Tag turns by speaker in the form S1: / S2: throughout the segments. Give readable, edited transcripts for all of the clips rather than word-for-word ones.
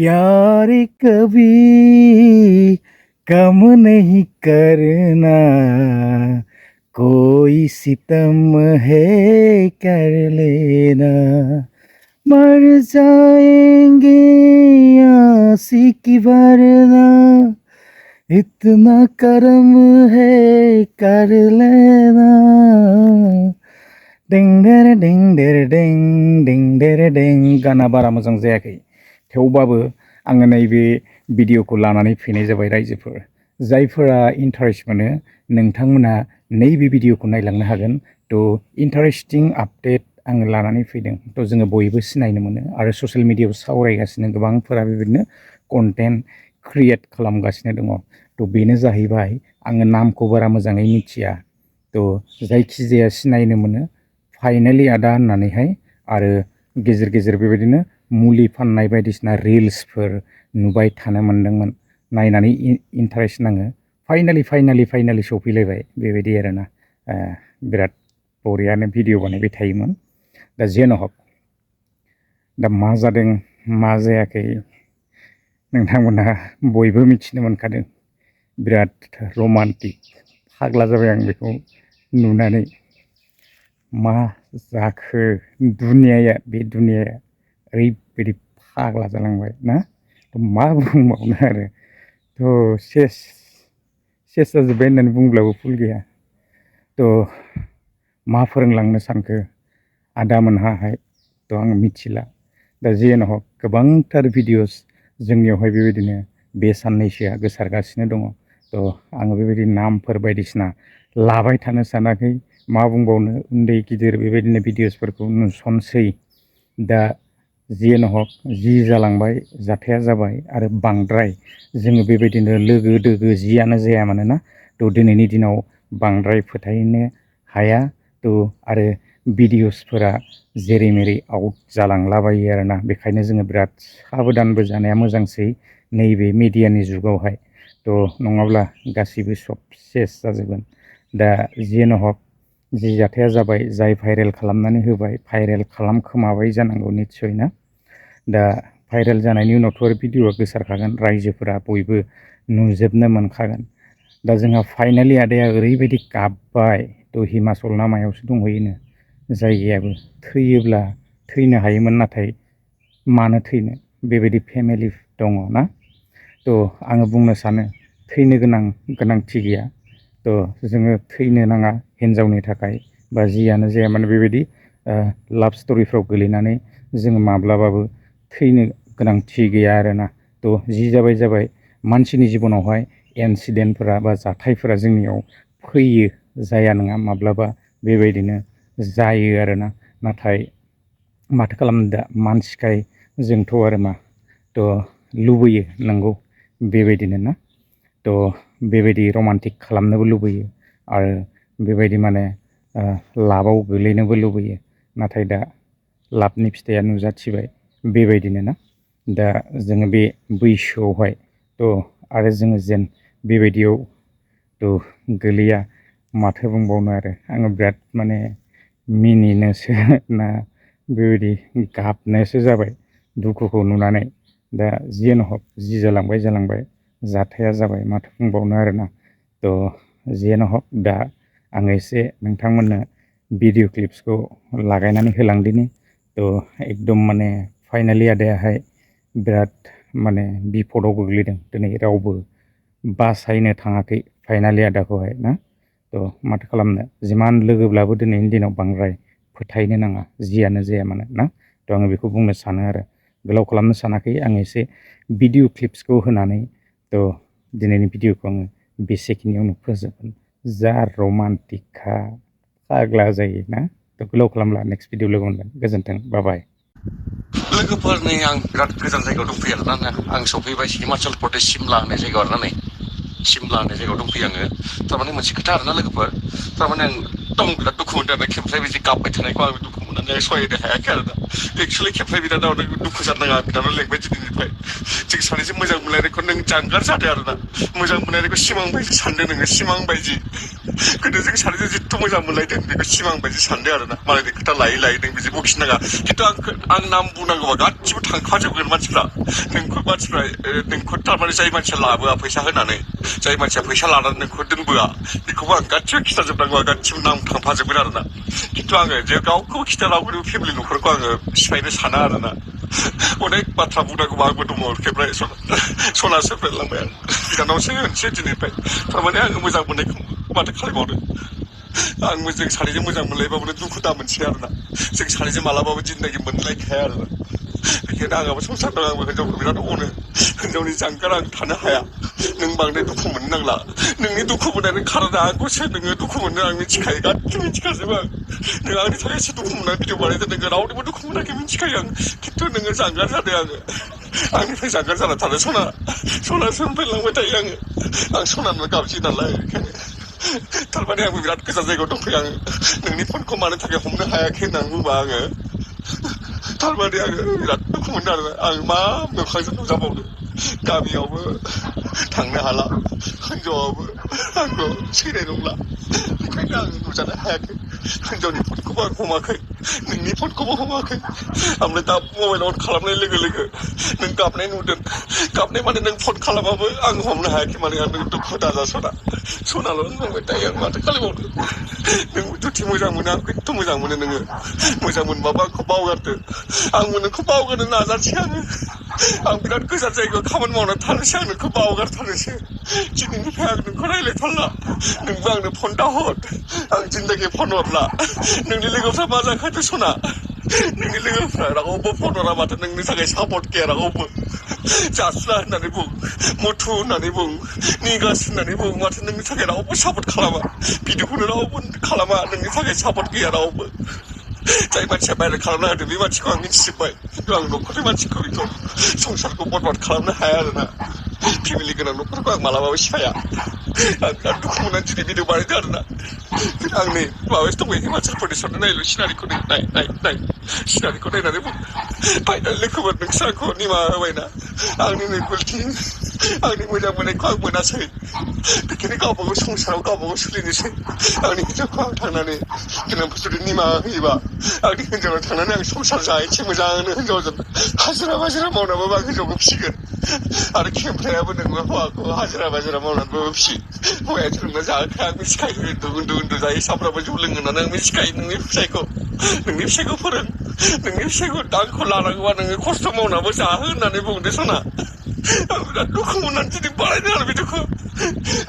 S1: प्यार कभी कम नहीं करना कोई सितम है कर लेना मर जाएंगे आशिकी वरना इतना करम है कर लेना डिं डेरे डिं डेरे डिं डिं डेरे डिं गाना बारा मोजां जायाखै थेवबाबो आङो नैबे भिडिअखौ लानानै फैनाय जाबाय रायजोफोर जायफोरा इन्टारेस्ट मोनो नोंथांमोना नैबे भिडिअखौ नायलांनो हागोन थ' इन्टारेस्टिं आपडेट आङो लानानै फैदों थ' जोङो बयबो सिनायनो मोनो आरो ससियेल मिडियायाव सावरायगासिनो गोबांफोरा बेबायदिनो कन्टेन्ट क्रिएट खालामगासिनो दङ थ' बेनो जाहैबाय आङो नामखौ बारा मोजाङै मिथिया थ' जायखिजाया सिनायनो मोनो फाइनालि आदा होननानैहाय आरो गेजेर गेजेर बेबायदिनो मुलि फाननाय बायदिसिना रिल्सफोर नुबाय थानो मोन्दोंमोन नायनानै इन्टारेस्ट नाङो फाइनालि सफैलायबाय बेबायदि आरोना बिराद बरियानो भिडिअ बानायबाय थायोमोन दा जेन' हक दा मा जादों मा जायाखै नोंथांमोना बयबो मिथिनो मोनखादों बिराद रमान्टिक फाग्ला जाबाय आं बेखौ नुनानै मा जाखो दुनियाया बे दुनियाया ओरैबायदि फाग्ला जालांबाय ना मा बुंबावनो आरो थ' सेस जाजोब्बाय होननानै बुंब्लाबो भुल गैया थ' मा फोरोंलांनो सानखो आदामोनहाहाय थ' आं मिथिला दा जेन' हक गोबांथार भिडिअस जोंनियावहाय बेबायदिनो बे साननैसोआ गोसारगासिनो दङ थ' आङो बेबायदि नामफोर बायदिसिना लाबाय थानो सानाखै मा बुंबावनो उन्दै गिदिर बेबायदिनो भिडिअसफोरखौ नुसनसै दा जेन' हक जि जालांबाय जाथाया जाबाय आरो बांद्राय जोङो बेबायदिनो लोगो दोगो जियानो जाया मानोना थ' दिनैनि दिनाव बांद्राय फोथायनो हाया थ' आरो भिडिअसफोरा जेरै मेरै आउट जालांलाबायो आरोना बेखायनो जोङो बिराद साबधानबो जानाया मोजांसै नैबे मिडियानि जुगावहाय थ' नङाब्ला गासिबो सब सेस जाजोबगोन दा जेन' हक जि जाथाया जाबाय जाय भाइरेल खालामनानै होबाय भाइरेल खालामखोमाबाय जानांगौ निस्सय ना दा भाइरेल जानायनि उनावथ' आरो भिडिअआ गोसारखागोन रायजोफोरा बयबो नुजोबनो मोनखागोन दा जोंहा फाइनालि आदाया ओरैबायदि गाबबाय थ' हिमाचल नामायावसो दंहैयोनो जायगायाबो थैयोब्ला थैनो हायोमोन नाथाय मानो थैनो बेबायदि फेमिलि दङ ना थ' आङो बुंनो सानो थैनो गोनांथि गैया थ' जोङो थैनो नाङा हिन्जावनि थाखाय बा जियानो जाया मानो बेबायदि लाभ स्ट'रिफ्राव गोलैनानै जोङो माब्लाबाबो थैनो गोनांथि गैया आरोना थ' जि जाबाय मानसिनि जिबनावहाय इन्सिडेन्टफोरा बा जाथायफोरा जोंनियाव फैयो जाया नङा माब्लाबा बेबायदिनो जायो आरोना नाथाय माथो खालामनो दा मानसिखाय जोंथ' आरो मा थ' लुबैयो नंगौ बेबायदिनो ना थ' बेबायदि रमान्टिक खालामनोबो लुबैयो आरो बेबायदि माने लाभआव गोलैनोबो लुबैयो नाथाय दा लाभनि फिथाइया नुजाथिबाय बेबायदिनो ना दा जोङो बे बैसोआवहाय थ' आरो जोङो जेन बेबायदियाव थ' गोलैया माथो बुंबावनो आरो आङो बिराद माने मिनिनोसो ना बेबायदि गाबनोसो जाबाय दुखुखौ नुनानै दा जियानो हक जि जालांबाय जाथाया जाबाय माथो बुंबावनो आरोना थ' जियानो हक दा आङो एसे नोंथांमोननो भिडिअ क्लिप्सखौ लागायनानै होलांदिनि थ' एकदम माने फाइनालि आदायाहाय बिराद माने बिपदाव गोग्लैदों दिनै रावबो बासायनो थाङाखै फाइनालि आदाखौहाय ना थ' माथो खालामनो जिमान लोगोब्लाबो दिनैनि दिनाव बांद्राय फोथायनो नाङा जियानो जाया मानो ना थ' आङो बेखौ बुंनो सानो आरो गोलाव खालामनो सानाखै आङो एसे भिडिअ क्लिप्सखौ होनानै थ' दिनैनि भिडिअखौ आङो बेसेखिनियावनो फोजोबगोन जा रमान्टिकखा फाग्ला जायो ना थ' गोलाव खालामला नेक्स्ट भिडिअ लोगो मोनगोन गोजोन्थों बाय
S2: लोगोफोर नै आं बिराद गोजान जायगायाव दंफैयो आरोना आं सफैबाय हिमाचल प्रदेश सिमला होननाय जायगायाव आरोना नै सिमला होननाय जायगायाव दंफैयो आङो थारमाने मोनसे खोथा आरोना लोगोफोर थारमाने आं एकदम बिराद दुखु मोनदों आरो खेबफ्राय बिदि गाबबाय थानायखौ आं दुखु मोननानै सहायनो हायाखै आरोना एक्सुवेलि खेबफ्राय बिराद दुखु जानो नाङा बिराद लेंबाय दिनैनिफ्राय जों सानैजों मोजां मोनलायनायखौ नों जानगार जादों आरोना मोजां मोनलायनायखौ सिमां बायदि सानदों नोङो सिमां बायदि गोदो जों सानैजों जिथु मोजां मोनलायदों बेखौ सिमां बायदि सानदों आरोना मालायनि खोथा लायै लायै नों बिदि बखिनाङा खिन्थु आं नाम बुंनांगौबा गासिबो थांखाजोबगोन मानसिफ्रा नोंखौ मानसिफ्रा नोंखौ थारमाने जाय मानसिया लाबोआ फैसा होनानै जाय मानसिया फैसा लानानै नोंखौ दोनबोआ बेखौबो आं गासिबो खिथाजोबनांगौ गासिबो नाम थांफाजोबगोन आरोना खिन्थु आङो जे गावखौबो खिथा रावखौबो फेमिलि न'खरखौ आङो सिफायनो साना आरोना अनेक बाथ्रा बुंनांगौबा आंबो दङ ओमफ्राय सनासो फैलांबाय आं बिनानावसो होनसै दिनैनिफ्राय थारमाने आङो मोजां मोननायखौ माथो खालामबावनो आंबो जों सानैजों मोजां मोनलायबाबो दुखु दा मोनसै आरोना जों सानैजों मालाबाबो जिन्दगि मोनलायखाया आरोना बेखायनो आंहाबो संसार दं आंबो हिनजावखौ बिराद अनो हिनजावनि जानगार आं थानो हाया नों बांद्राय दुखु मोननो नांला नोंनि दुखु मोननायनि खारना आंखौसो नोङो दुखु मोननो आं मिथिखायो गासिबो मिथिखाजोबो आं नों आंनि थाखाय एसे दुखु मोननानै भिडिअ बानायदों नोङो रावनिबो दुखु मोनाखै मिथिखायो आं खिन्थु नोङो जानगार जादों आङो आंनिफ्राय जानगार जाना थादों सनासो होनफैलांबाय थायो आं सनानो गाबजियो नालाय बेखायनो थारमाने आंबो बिराद गोजान जायगायाव दंफैयो आङो नोंनि फनखौ मानो थाखाय हमनो हायाखै होननानै बुंबा आङो थारमाने आङो बिराद दुखु मोनदों आरो आं मा मोखांजों नुजाबावनो गामियावबो थांनो हाला हिनजावाबो आंखौ सैनाय नंला बेखायनो आं नुजानो हायाखै हिनजावनि फनखौबो आं हमाखै नोंनि फनखौबो हमाखै ओमफ्राय दा मबाइल अन खालामनाय लोगो लोगो नों गाबनाय नुदों गाबनाय माने नों फन खालामाबो आं हमनो हायाखै माने आं नों दुखु दाजा सनाल' होनबाय थायो आं माथो खालामबावनो नों जुदि मोजां मोनो आंखौ एथ' मोजां मोनो नोङो मोजां मोनबाबो आंखौ बावगारदो आंबो नोंखौ बावगारनो नाजानोसै आं बिराद गोजान जायगायाव खामानि मावनानै थानोसै आं नोंखौ बावगारथारनोसै दिनैनिफ्राय आं नोंखौ रायज्लायथारला नोंबो आंनो फन दाहर आं जिन्दगि फन हरला नोंनि लोगोफ्रा मा जाखादो सना नोंनि लोगोफ्रा रावबो फन हरा माथो नोंनि थाखाय सापर्ट गैया रावबो जासुला होननानै बुं मुथु होननानै बुं निगास होननानै बुं माथो नोंनि थाखाय रावबो सापर्ट खालामा भिडिअखौनो रावबो खालामा नोंनि थाखाय सापर्ट गैया रावबो जाय मानसिया भाइरेल खालामना होदों बे मानसिखौ आं मिथिजोब्बाय खिन्थु आं न'खरनि मानसिखौ बेखौ संसारखौ बरबाद खालामनो हाया आरोना फेमिलि गोनां न'खरखौ आं मालाबाबो सिफाया आं बिराद दुखु मोननानै दिनै भिडिअ बानायदों आरोना आं नै माबायावसो दंबाय हिमाचल प्रदेशआवनो नायल' सिनारिखौ नाय सिनारिखौ नायनानै बुं फाइनाल लोगोफोर नोंसोर आंखौ निमाहा होबायना आंनि नै गुलथि आंनि मोजां मोननायखौ आं मोनासै बेखायनो गावबागाव संसाराव गावबागाव सोलिनोसै आंनि हिनजावखौ आं थांनानै गोनांफोर जुदि निमाहा होयोबा आंनि हिनजावनाव थांनानै आं संसार जाहैनोसै मोजांनो हिनजावजों हाजिरा मावनानैबाबो आं हिनजावखौ फिसिगोन आरो खेमफ्रायाबो नोङो हौवाखौ हाजिरा मावनानैबाबो फिसि हौवाया सोलोंना जाहोखाया आं मिथिखायो उन्दु जायो सामफ्रामबो जौ लोङो होननानै आं मिथिखायो नोंनि फिसायखौ फोरों नोंनि फिसायखौ आंखौ लानांगौबा नोङो खस्थ' मावनाबो जाहो होननानै बुंदो सना आं बिराद दुखु मोननानै दिनै बानायदों आरो बिदिखौ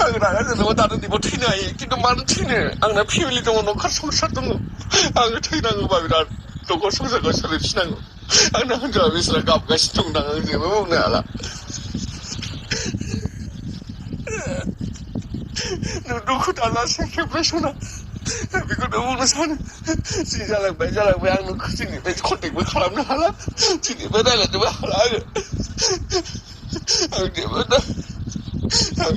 S2: आं रागा जोंनोबा दानो दिबाव थैनो हायो खिन्थु मानो थैनो आंना फेमिलि दङ न'खर संसार दङ आङो थैनांगौबा बिराद न'खर संसारखौ सोलिफिननांगौ आंना हिनजावा बेसेरा गाबगासिनो दं आं जेबो बुंनो हाला नों दुखु दाजासे खेबबाय सना बेखौनो बुंनो सानो जि जालांबाय आं नोंखौ दिनैनिफ्राय कन्टेक्टबो खालामनो हाला दिनैबो रायज्लायनोबो हाला आं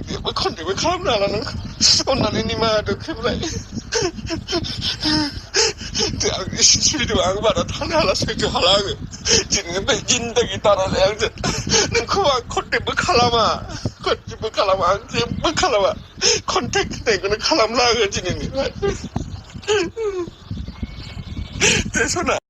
S2: जेबो कन्टेक्टबो खालामनो हाला नोंखौ अननानै निमाहा होदो खेबलाय आंनि सिरिदों आं बारा थानो हाला सैथो हाला आङो दिनैनिफ्राय जिन्दगि दारालाय आंजों नोंखौ आं कन्टेक्टबो खालामा आं जेबो खालामा कन्टेक्ट होननायखौनो खालामला आङो दिनैनिफ्राय दे सना